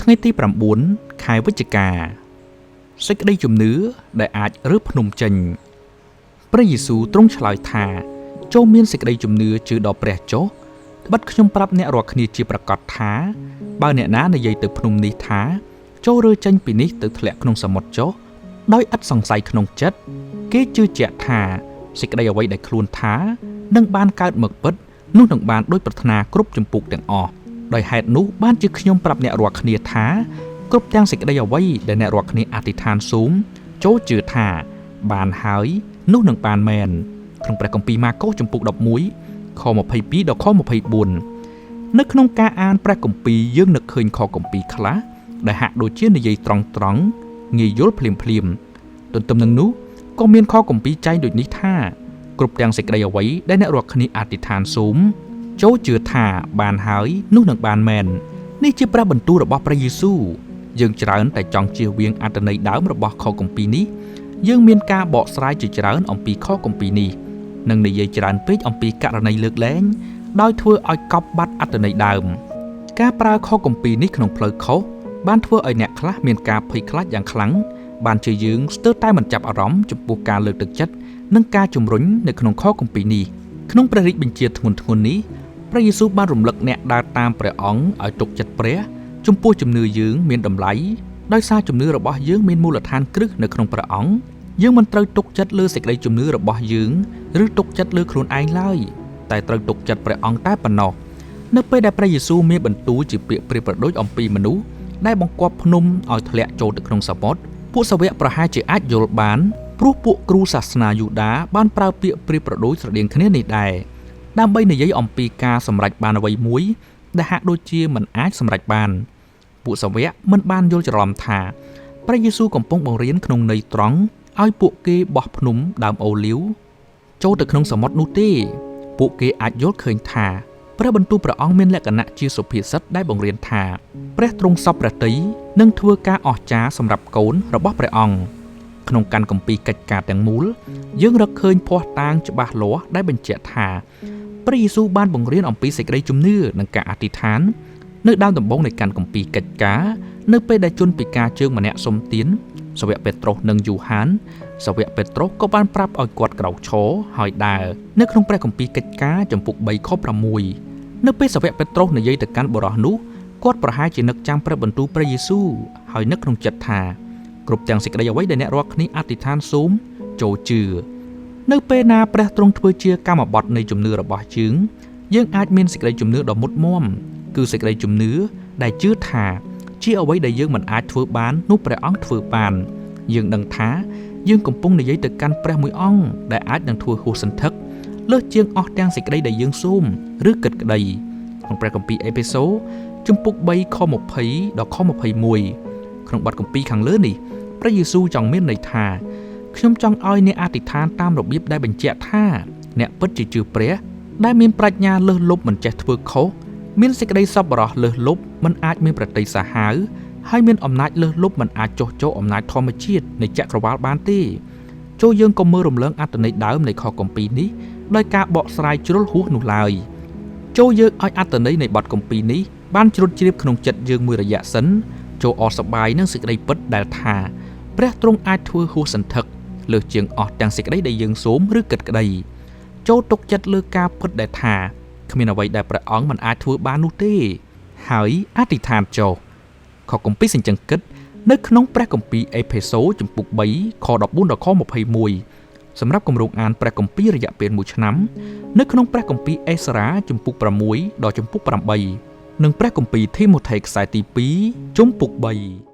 ថ្ងៃទី9ខែវិច្ឆិកាសេចក្តីជំនឿដែលអាចរើភ្នំចេញព្រះយេស៊ូវទ្រង់ឆ្លើយថាចូលមានសេចក្តីជំនឿជឿដល់ព្រះចុះត្បិតខ្ញុំប្រាប់អ្នករាល់គ្នាជាប្រកាសថាបើអ្នកណានិយាយទៅភ្នំនេះថាចូលរើចេញពីនេះទៅធ្លាក់ក្នុងសមុទ្រចុះដោយឥតសង្ស័យក្នុងចិត្តគេជឿជាក់ថាសេចក្តីអ្វីដែលខ្លួនថានឹងបានកើតមកពិតនោះនឹងបានដូចប្រាថ្នាគ្រប់ចំពុកទាំងអស់ដោយហេតុនោះបានជាខ្ញុំប្រាប់អ្នករាល់គ្នាថាគ្រប់ទាំងសេចក្តីអ្វីដែលអ្នករាល់គ្នាអធិដ្ឋានសូមចូលជឿថាបានហើយនោះនឹងបានមែនក្នុងព្រះគម្ពីរម៉ាកុសជំពូក11ខ22ដល់ខ24នៅក្នុងការអានព្រះគម្ពីរយើងនឹកឃើញខគម្ពីរខ្លះដែលហាក់ដូចជានិយាយត្រង់ៗងាយយល់ភ្លាមៗទន្ទឹមនឹងនោះក៏មានខគម្ពីរចែងដូចនេះថាគ្រប់ទាំងសេចក្តីអ្វីដែលអ្នករាល់គ្នាអធិដ្ឋានសូមចូលជឿថាបានហើយនោះនឹងបានមែននេះជាព្រះបន្ទូលរបស់ព្រះយេស៊ូវយើងច្រើនតែចង់ជៀសវាងអត្ថន័យដើមរបស់ខគម្ពីរនេះយើងមានការបកស្រាយជាច្រើនអំពីខគម្ពីរនេះនិងនិយាយច្រើនពេកអំពីករណីលើកលែងដោយធ្វើឲ្យកប់បាត់អត្ថន័យដើមការប្រើខគម្ពីរនេះក្នុងផ្លូវខុសបានធ្វើឲ្យអ្នកខ្លះមានការភ័យខ្លាចយ៉ាងខ្លាំងបានជាយើងស្ទើរតែមិនចាប់អារម្មណ៍ចំពោះការលើកទឹកចិត្តនិងការជំរុញនៅក្នុងខគម្ពីរនេះក្នុងព្រះរាជបញ្ជាធ្ងន់ធ្ងរនេះព្រះយេស៊ូវបានរំលឹកអ្នកដើរតាមព្រះអង្គឲ្យទុកចិត្តព្រះចំពោះជំនឿយើងមានតម្លៃដោយសារជំនឿរបស់យើងមានមូលដ្ឋានគ្រឹះនៅក្នុងព្រះអង្គយើងមិនត្រូវទុកចិត្តលើសេចក្តីជំនឿរបស់យើងឬទុកចិត្តលើខ្លួនឯងឡើយតែត្រូវទុកចិត្តព្រះអង្គតែប៉ុណ្ណោះនៅពេលដែលព្រះយេស៊ូវមានបន្ទូលជាពាក្យប្រៀបប្រដូចអំពីមនុស្សដែលបង្គាប់ភ្នំឲ្យធ្លាក់ចូលទៅក្នុងសមុទ្រពួកសាវកប្រហែលជាអាចយល់បានព្រោះពួកគ្រូសាសនាយូដាបានប្រើពាក្យប្រៀបប្រដូចស្រដៀងគ្នានេះដែរដើម្បីនិយាយអំពីការសម្រេចបានអ្វីមួយដែលហាក់ដូចជាមិនអាចសម្រេចបានពួកសាវកមិនបានយល់ច្រឡំថាព្រះយេស៊ូវកំពុងបង្រៀនក្នុងន័យត្រង់ឲ្យពួកគេបោះភ្នំដើមអូលីវចូលទៅក្នុងសមុទ្រនោះទេពួកគេអាចយល់ឃើញថាព្រះបន្ទូលព្រះអង្គមានលក្ខណៈជាសុភាសិតដែលបង្រៀនថាព្រះទ្រង់សព្វព្រះទ័យនឹងធ្វើការអស្ចារ្យសម្រាប់កូនរបស់ព្រះអង្គក្នុងកាន់គម្ពីរកិច្ចការទាំងមូលយើងរកឃើញភស្តុតាងច្បាស់លាស់ដែលបញ្ជាក់ថាព្រះយេស៊ូវបានបង្រៀនអំពីសេចក្តីជំនឿនិងការអធិដ្ឋាននៅដើមដំបូងនៃកាន់គម្ពីរកិច្ចការនៅពេលដែលជនពិការជើងម្នាក់សុំទានសាវកពេត្រុសនិងយូហានសាវកពេត្រុសក៏បានប្រាប់ឲ្យគាត់ក្រោកឈរហើយដើរនៅក្នុងព្រះគម្ពីរកិច្ចការចំពុក3ខ6នៅពេលសាវកពេត្រុសនិយាយទៅកាន់បុរសនោះគាត់ប្រហែលជានឹកចាំព្រះបន្ទូលព្រះយេស៊ូវហើយនឹកក្នុងចិត្តថាគ្រប់ទាំងសេចក្តីអ្វីដែលអ្នករាល់គ្នាអធិដ្ឋានសូមចូលជឿនៅពេលណាព្រះទ្រង់ធ្វើជាកម្មបត្តិនៃជំនឿរបស់យើងយើងអាចមានសេចក្តីជំនឿដ៏មុតមាំគឺសេចក្តីជំនឿដែលជឿថាជាអ្វីដែលយើងមិនអាចធ្វើបាននោះព្រះអង្គធ្វើបានយើងដឹងថាយើងកំពុងនិយាយទៅកាន់ព្រះមួយអង្គដែលអាចនឹងធ្វើហួសសន្ធឹកលើសជាងអស់ទាំងសេចក្តីដែលយើងសូមឬគិតក្តីក្នុងព្រះគម្ពីរអេភេសូជំពូក3ខ20ដល់ខ21ក្នុងបទគម្ពីរខាងលើនេះព្រះយេស៊ូវចង់មានន័យថាខ្ញុំចង់ឲ្យអ្នកអធិដ្ឋានតាមរបៀបដែលបញ្ជាក់ថាអ្នកពិតជាជឿព្រះដែលមានប្រាជ្ញាលើសលប់មិនចេះធ្វើខុសមានសេចក្តីសប្បុរសលើសលប់មិនអាចមានប្រតិយសាហាវហើយមានអំណាចលើសលប់មិនអាចចុះចូលអំណាចធម្មជាតិនៃចក្រវាលបានទេចូលយើងកុំមើលរំលងអត្ថន័យដើមនៃខគម្ពីរនេះដោយការបកស្រាយជ្រុលហួសនោះឡើយចូលយើងឲ្យអត្ថន័យនៃបទគម្ពីរនេះបានជ្រុតជ្រាបក្នុងចិត្តយើងមួយរយៈសិនចូលអស់សប្បាយនឹងសេចក្តីពិតដែលថាព្រះទ្រង់អាចធ្វើហួសសន្ធឹកលើសជាងអស់ទាំងសេចក្តីដែលយើងសូមឬគិតក្តីចូលទុកចិត្តលើការពិតដែលថាគ្មានអ្វីដែលព្រះអង្គមិនអាចធ្វើបាននោះទេហើយអធិដ្ឋានចុះខគម្ពីរសញ្ជឹងគិតនៅក្នុងព្រះគម្ពីរអេភេសូជំពូក3ខ14ដល់ខ21សម្រាប់គម្រោងអានព្រះគម្ពីររយៈពេល1ឆ្នាំនៅក្នុងព្រះគម្ពីរអេសារ៉ាជំពូក6ដល់ជំពូក8និងព្រះគម្ពីរធីម៉ូថេខ្សែទី2ជំពូក3